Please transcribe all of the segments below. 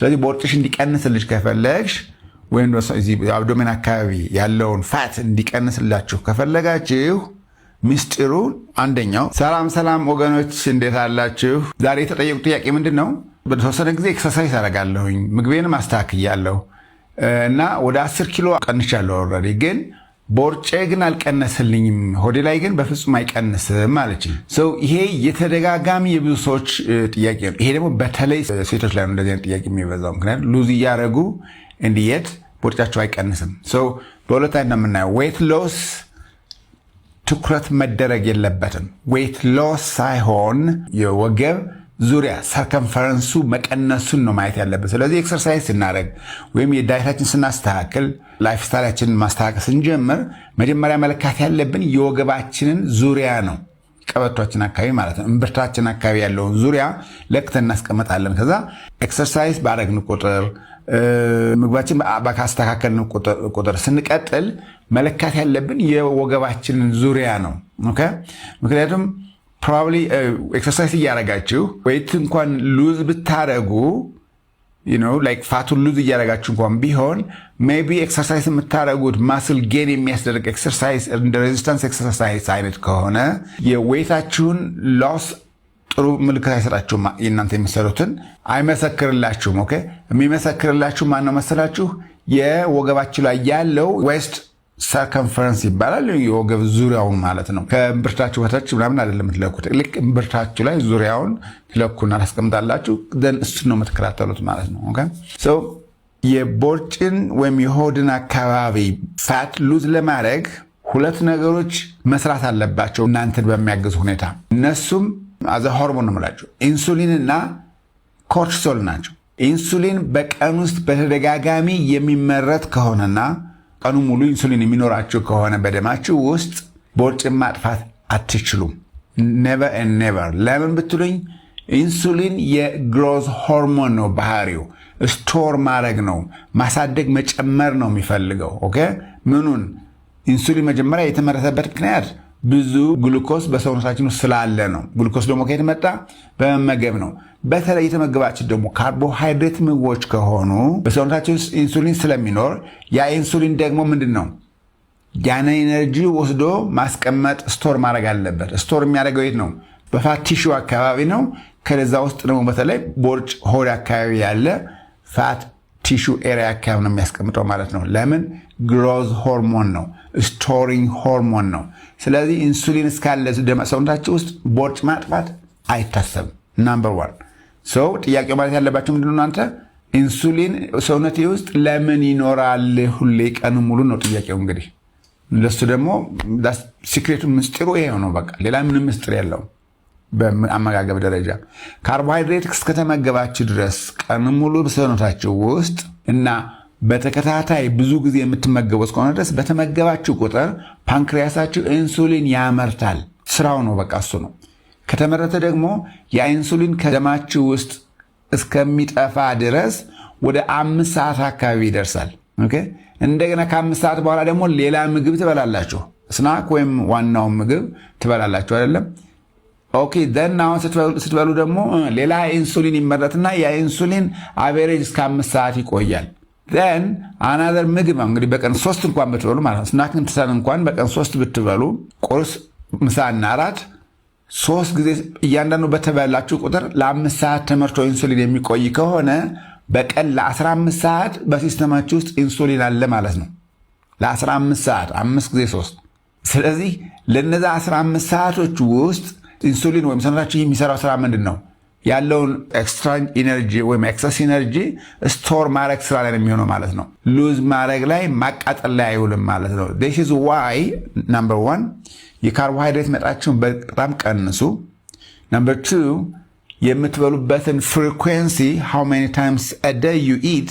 ስለዚህ ቦርጭሽ እንዲቀንስልሽ ከፈለግሽ ወይም abdomen አካባቢ ያለውን fat እንዲቀንስላችሁ ከፈለጋችሁ ምስጢሩ አንደኛው። ሰላም ሰላም ወገኖች፣ እንዴት አላችሁ? ዛሬ የተጠየቁት ጥያቄ ምንድን ነው? በተወሰነ ጊዜ exercise አደርጋለሁኝ፣ ምግቤንም አስተካክያለሁ እና ወደ 10 ኪሎ ቀንሻለሁ already፣ ግን ቦርጬ ግን አልቀነስልኝም፣ ሆዴ ላይ ግን በፍጹም አይቀንስም አለችኝ። So ይሄ የተደጋጋሚ የብዙ ሰዎች ጥያቄ ነው። ይሄ ደግሞ በተለይ ሴቶች ላይ ነው እንደዚህ አይነት ጥያቄ የሚበዛው። ምክንያቱም lose እያደረጉ እንዲየት ቦርጫቸው አይቀንስም። So በሁለት አይነት ነው የምናየው። Weight loss ትኩረት መደረግ የለበትም። Weight loss ሳይሆን የወገብ ዙሪያ circumference ኡ መቀነሱን ነው ማየት ያለብን። ስለዚህ exercise ስናደርግ ወይም የ diet ኣችን ስናስተካክል፣ lifestyle ኣችንን ማስተካከል ስንጀምር መጀመሪያ መለካት ያለብን የወገባችንን ዙሪያ ነው። ቀበቷችን አካባቢ ማለት ነው። እምብርታችን አካባቢ ያለውን ዙሪያ ለክተን እናስቀምጣለን። ከዛ exercise ባረግን ቁጥር፣ ምግባችን ካስተካከልን ቁጥር ስንቀጥል መለካት ያለብን የወገባችንን ዙሪያ ነው። Okay፣ ምክንያቱም probably exercise እያደረጋችሁ weight እንኳን lose ብታደረጉ፣ like fat ኡን lose እያደረጋችሁ እንኳን ቢሆን፣ maybe exercise የምታደረጉት muscle gain የሚያስደርግ exercise እንደ resistance exercise አይነት ከሆነ የ weight ኣችሁን loss ጥሩ ምልክት አይሰጣችሁም። የእናንተ የምትሰሩትን አይመሰክርላችሁም። Okay፣ የሚመሰክርላችሁ ማነው መሰላችሁ? የወገባችሁ ላይ ያለው waist circumference ይባላል። የወገብ ዙሪያውን ማለት ነው። ከእምብርታችሁ በታች ምናምን አይደለም የምትለኩት። ልክ እምብርታችሁ ላይ ዙሪያውን ትለኩና ታስቀምጣላችሁ። Then እሱን ነው የምትከታተሉት ማለት ነው። So የቦርጭን ወይም የሆድን አካባቢ fat lose ለማድረግ ሁለት ነገሮች መስራት አለባቸው እናንተን በሚያግዝ ሁኔታ። እነሱም አዘ ሆርሞን ነው የምላቸው፣ ኢንሱሊን እና cortisol ናቸው። ኢንሱሊን በቀን ውስጥ በተደጋጋሚ የሚመረት ከሆነና ቀኑ ሙሉ ኢንሱሊን የሚኖራችሁ ከሆነ በደማችሁ ውስጥ ቦርጭን ማጥፋት አትችሉም። Never and never። ለምን ብትሉኝ ኢንሱሊን የ growth hormone ነው ባህሪው። Store ማድረግ ነው፣ ማሳደግ መጨመር ነው የሚፈልገው። Okay፣ ምኑን? ኢንሱሊን መጀመሪያ የተመረተበት ምክንያት ብዙ ግሉኮስ በሰውነታችን ውስጥ ስላለ ነው። ግሉኮስ ደግሞ ከየት መጣ? በመመገብ ነው። በተለይ የተመገባችን ደግሞ ካርቦሃይድሬት ምግቦች ከሆኑ በሰውነታችን ውስጥ ኢንሱሊን ስለሚኖር ያ ኢንሱሊን ደግሞ ምንድን ነው? ያን energy ወስዶ ማስቀመጥ፣ store ማድረግ አለበት። Store የሚያደርገው የት ነው? በ fat tissue አካባቢ ነው። ከዛ ውስጥ ደግሞ በተለይ ቦርጭ ሆድ አካባቢ ያለ fat tissue area አካባቢ ነው የሚያስቀምጠው ማለት ነው። ለምን? Growth hormone ነው፣ storing hormone ነው። ስለዚህ ኢንሱሊን እስካለ ሰውነታችሁ ውስጥ ቦርጭ ማጥፋት አይታሰብም። Number one። So ጥያቄው ማለት ያለባችሁ ምንድነው? እናንተ ኢንሱሊን ሰውነቴ ውስጥ ለምን ይኖራል ሁሌ ቀኑ ሙሉ ነው ጥያቄው። እንግዲህ ለሱ ደግሞ secret ኡ ምስጢሩ ይሄ ነው። በቃ ሌላ ምንም ምስጢር የለውም። በአመጋገብ ደረጃ ካርቦሃይድሬት እስከተመገባችሁ ድረስ ቀን ሙሉ በሰውነታችሁ ውስጥ እና በተከታታይ ብዙ ጊዜ የምትመገቡ እስከሆነ ድረስ በተመገባችሁ ቁጥር pancreas ኣችሁ ኢንሱሊን ያመርታል። ስራው ነው፣ በቃ እሱ ነው። ከተመረተ ደግሞ ያ ኢንሱሊን ከደማችሁ ውስጥ እስከሚጠፋ ድረስ ወደ 5 ሰዓት አካባቢ ይደርሳል። Okay፣ እንደገና ከ5 ሰዓት በኋላ ደግሞ ሌላ ምግብ ትበላላችሁ። Snack ወይም ዋናውን ምግብ ትበላላችሁ አይደለም? Okay፣ then አሁን ስትበሉ ደግሞ ሌላ ኢንሱሊን ይመረትና ያ ኢንሱሊን average እስከ 5 ሰዓት ይቆያል። Then another ምግብ እንግዲህ በቀን ሶስት እንኳን ብትበሉ ማለት ነው። Snack ን ትተን እንኳን በቀን ሶስት ብትበሉ፣ ቁርስ፣ ምሳና እራት፣ ሶስት ጊዜ እያንዳንዱ በተበላችሁ ቁጥር ለ5 ሰዓት ተመርቶ ኢንሱሊን የሚቆይ ከሆነ በቀን ለ15 ሰዓት በ system ኣችሁ ውስጥ ኢንሱሊን አለ ማለት ነው። ለ15 ሰዓት፣ አምስት ጊዜ ሶስት። ስለዚህ ለነዛ 15 ሰዓቶች ውስጥ ኢንሱሊን ወይም ሰውነታችሁ የሚሰራው ስራ ምንድን ነው? ያለውን extra energy ወይም excess energy store ማድረግ ስራ ላይ ነው የሚሆነው ማለት ነው። Lose ማድረግ ላይ፣ ማቃጠል ላይ አይውልም ማለት ነው። This is why number one የካርቦሃይድሬት መጠናችሁን በጣም ቀንሱ። Number two የምትበሉበትን frequency፣ how many times a day you eat፣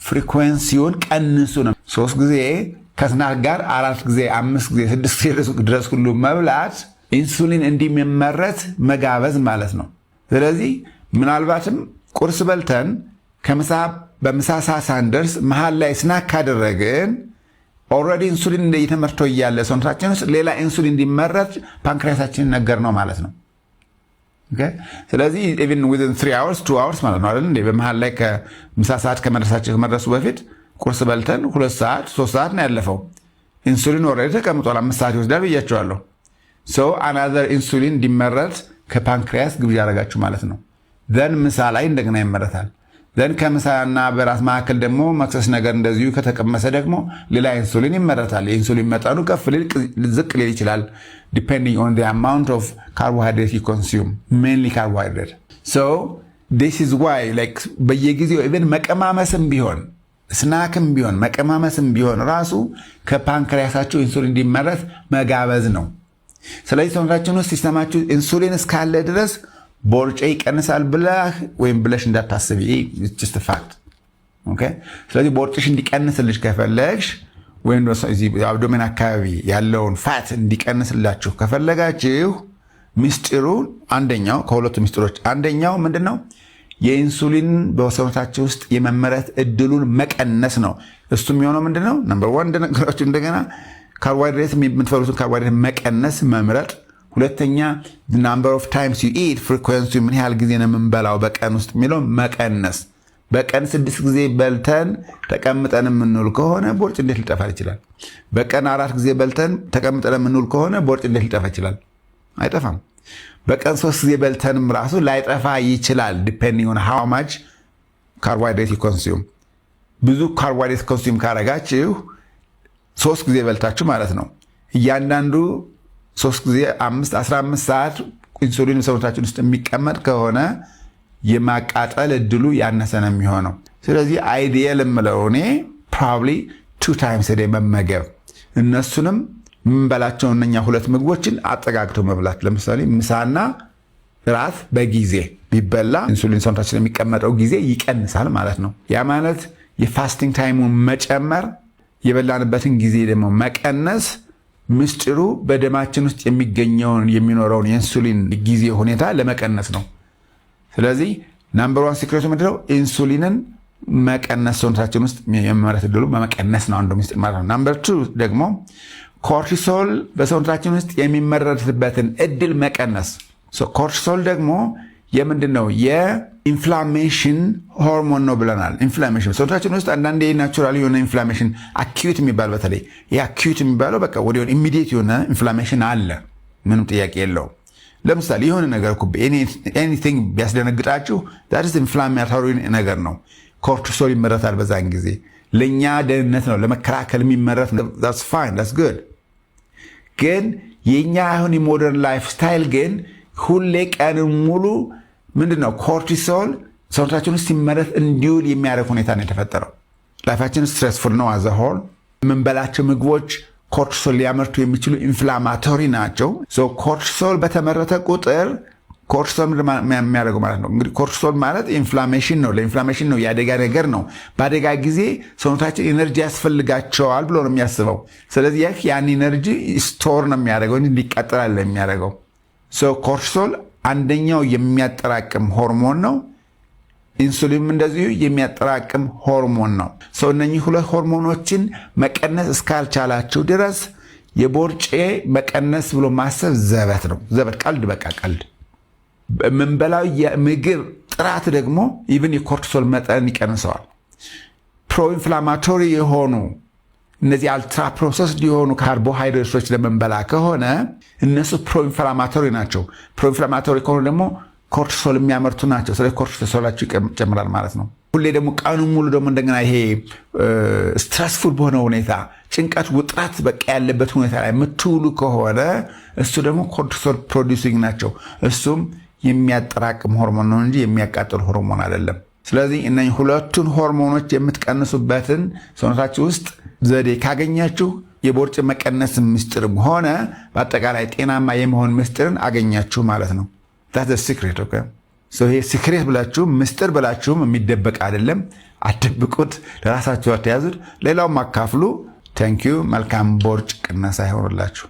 frequency ውን ቀንሱ ነው። ሶስት ጊዜ ከ snack ጋር አራት ጊዜ፣ አምስት ጊዜ፣ ስድስት ጊዜ ድረስ ሁሉ መብላት ኢንሱሊን እንዲመረት መጋበዝ ማለት ነው። ስለዚህ ምናልባትም ቁርስ በልተን ከምሳ በምሳ ሰዓት ሳንደርስ መሀል ላይ snack ካደረግን already ኢንሱሊን እየተመርቶ እያለ ሰውነታችን ውስጥ ሌላ ኢንሱሊን እንዲመረት pancreas ኣችንን ነገር ነው ማለት ነው። ስለዚህ even within 3 hours, 2 hours ማለት ነው አይደል? በመሀል ላይ ከምሳ ሰዓት ከመድረሳችን ከመድረሱ በፊት ቁርስ በልተን 2 ሰዓት 3 ሰዓት ነው ያለፈው። ኢንሱሊን already ተቀምጧል። 5 ሰዓት ይወስዳል ብያችኋለሁ። So another ኢንሱሊን እንዲመረት ከ pancreas ግብዣ ያደረጋችሁ ማለት ነው። Then ምሳ ላይ እንደገና ይመረታል። Then ከምሳና በራት መካከል ደግሞ መክሰስ ነገር እንደዚሁ ከተቀመሰ ደግሞ ሌላ ኢንሱሊን ይመረታል። የኢንሱሊን መጠኑ ከፍ ሊል ዝቅ ሊል ይችላል፣ depending on amount of carbohydrate you consume, mainly carbohydrate። So this is why like በየጊዜው even መቀማመስም ቢሆን፣ snack ም ቢሆን፣ መቀማመስም ቢሆን ራሱ ከ pancreas ኣችሁ ኢንሱሊን እንዲመረት መጋበዝ ነው። ስለዚህ ሰውነታችን ውስጥ system ኣችሁ ኢንሱሊን እስካለ ድረስ ቦርጬ ይቀንሳል ብለህ ወይም ብለሽ እንዳታስቢ። Just fact። ስለዚህ ቦርጭሽ እንዲቀንስልሽ ከፈለግሽ ወይም abdomen አካባቢ ያለውን fat እንዲቀንስላችሁ ከፈለጋችሁ ምስጢሩ አንደኛው፣ ከሁለቱ ምስጢሮች አንደኛው ምንድን ነው? የኢንሱሊን በሰውነታችሁ ውስጥ የመመረት እድሉን መቀነስ ነው። እሱ የሚሆነው ምንድን ነው? Number one እንደነገራችሁ እንደገና ካርቦሃይድሬት፣ የምትበሉትን ካርቦሃይድሬት መቀነስ፣ መምረጥ። ሁለተኛ number of times you eat፣ frequency፣ ምን ያህል ጊዜ ነው የምንበላው በቀን ውስጥ የሚለው መቀነስ። በቀን ስድስት ጊዜ በልተን ተቀምጠን የምንውል ከሆነ ቦርጭ እንዴት ሊጠፋ ይችላል? በቀን አራት ጊዜ በልተን ተቀምጠን የምንውል ከሆነ ቦርጭ እንዴት ሊጠፋ ይችላል? አይጠፋም። በቀን ሶስት ጊዜ በልተንም ራሱ ላይጠፋ ይችላል። Depending on how much carbohydrate you consume። ብዙ ካርቦሃይድሬት consume ካረጋችሁ ሶስት ጊዜ በልታችሁ ማለት ነው። እያንዳንዱ ሶስት ጊዜ 5፣ 15 ሰዓት ኢንሱሊን ሰውነታችን ውስጥ የሚቀመጥ ከሆነ የማቃጠል እድሉ ያነሰ ነው የሚሆነው። ስለዚህ ideal የምለው እኔ probably two times a day መመገብ፣ እነሱንም የምንበላቸው እነኛ ሁለት ምግቦችን አጠጋግቶ መብላት። ለምሳሌ ምሳና ራት በጊዜ ቢበላ ኢንሱሊን ሰውነታችን የሚቀመጠው ጊዜ ይቀንሳል ማለት ነው። ያ ማለት የ fasting time ኡን መጨመር፣ የበላንበትን ጊዜ ደግሞ መቀነስ ምስጢሩ በደማችን ውስጥ የሚገኘውን የሚኖረውን የኢንሱሊን ጊዜ ሁኔታ ለመቀነስ ነው። ስለዚህ number one secret ኡ ምንድነው? ኢንሱሊንን መቀነስ፣ ሰውነታችን ውስጥ የመመረት እድሉ በመቀነስ ነው አንዱ ምስጢር ማለት ነው። Number two ደግሞ cortisol በሰውነታችን ውስጥ የሚመረትበትን እድል መቀነስ። Cortisol ደግሞ የምንድን ነው? የ inflammation ሆርሞን ነው ብለናል። Inflammation ሰውነታችን ውስጥ አንዳንዴ natural የሆነ inflammation acute የሚባል፣ በተለይ ይህ acute የሚባለው በቃ ወዲያውኑ immediate የሆነ inflammation አለ፣ ምንም ጥያቄ የለውም። ለምሳሌ የሆነ ነገር anything ቢያስደነግጣችሁ that's inflammatory ነገር ነው። Cortisol ይመረታል በዛን ጊዜ፣ ለእኛ ደህንነት ነው፣ ለመከላከል የሚመረት። That's fine, that's good። ግን የእኛ አሁን የ modern lifestyle ግን ሁሌ ቀንን ሙሉ ምንድን ነው cortisol ሰውነታችን ውስጥ ሲመረት እንዲውል የሚያደርግ ሁኔታ ነው የተፈጠረው። Life ኣችን stressful ነው as a whole። የምንበላቸው ምግቦች cortisol ሊያመርቱ የሚችሉ inflammatory ናቸው። Cortisol በተመረተ ቁጥር cortisol የሚያደርገው ማለት ነው እንግዲህ cortisol ማለት inflammation ነው። ለ inflammation ነው፣ የአደጋ ነገር ነው። በአደጋ ጊዜ ሰውነታችን energy ያስፈልጋቸዋል ብሎ ነው የሚያስበው። ስለዚህ ይህ ያን energy store ነው የሚያደርገው እንጂ እንዲቃጠል አይደለም የሚያደርገው። Cortisol አንደኛው የሚያጠራቅም ሆርሞን ነው። ኢንሱሊንም እንደዚሁ የሚያጠራቅም ሆርሞን ነው። So እነኚህ ሁለት ሆርሞኖችን መቀነስ እስካልቻላችሁ ድረስ የቦርጬ መቀነስ ብሎ ማሰብ ዘበት ነው። ዘበት፣ ቀልድ፣ በቃ ቀልድ። የምንበላው የምግብ ጥራት ደግሞ even የ cortisol መጠን ይቀንሰዋል። Pro-inflammatory የሆኑ እነዚህ ultra processed የሆኑ ካርቦሃይድሬቶች ለምንበላ ከሆነ እነሱ pro-inflammatory ናቸው። Pro-inflammatory ከሆኑ ደግሞ cortisol የሚያመርቱ ናቸው። ስለዚህ cortisol ኣችሁ ይጨምራል ማለት ነው። ሁሌ ደግሞ ቀኑን ሙሉ ደግሞ እንደገና ይሄ stressful በሆነ ሁኔታ፣ ጭንቀት፣ ውጥረት በቃ ያለበት ሁኔታ ላይ የምትውሉ ከሆነ እሱ ደግሞ cortisol producing ናቸው። እሱም የሚያጠራቅም ሆርሞን ነው እንጂ የሚያቃጥል ሆርሞን አይደለም። ስለዚህ እነኝህ ሁለቱን ሆርሞኖች የምትቀንሱበትን ሰውነታችሁ ውስጥ ዘዴ ካገኛችሁ የቦርጭ መቀነስ ምስጢርም ሆነ በአጠቃላይ ጤናማ የመሆን ምስጢርን አገኛችሁ ማለት ነው። Secret ይሄ secret ብላችሁ ምስጢር ብላችሁም የሚደበቅ አይደለም። አትደብቁት፣ ለራሳችሁ አትያዙት፣ ሌላውም አካፍሉ። Thank you። መልካም ቦርጭ ቅነሳ ይሆንላችሁ።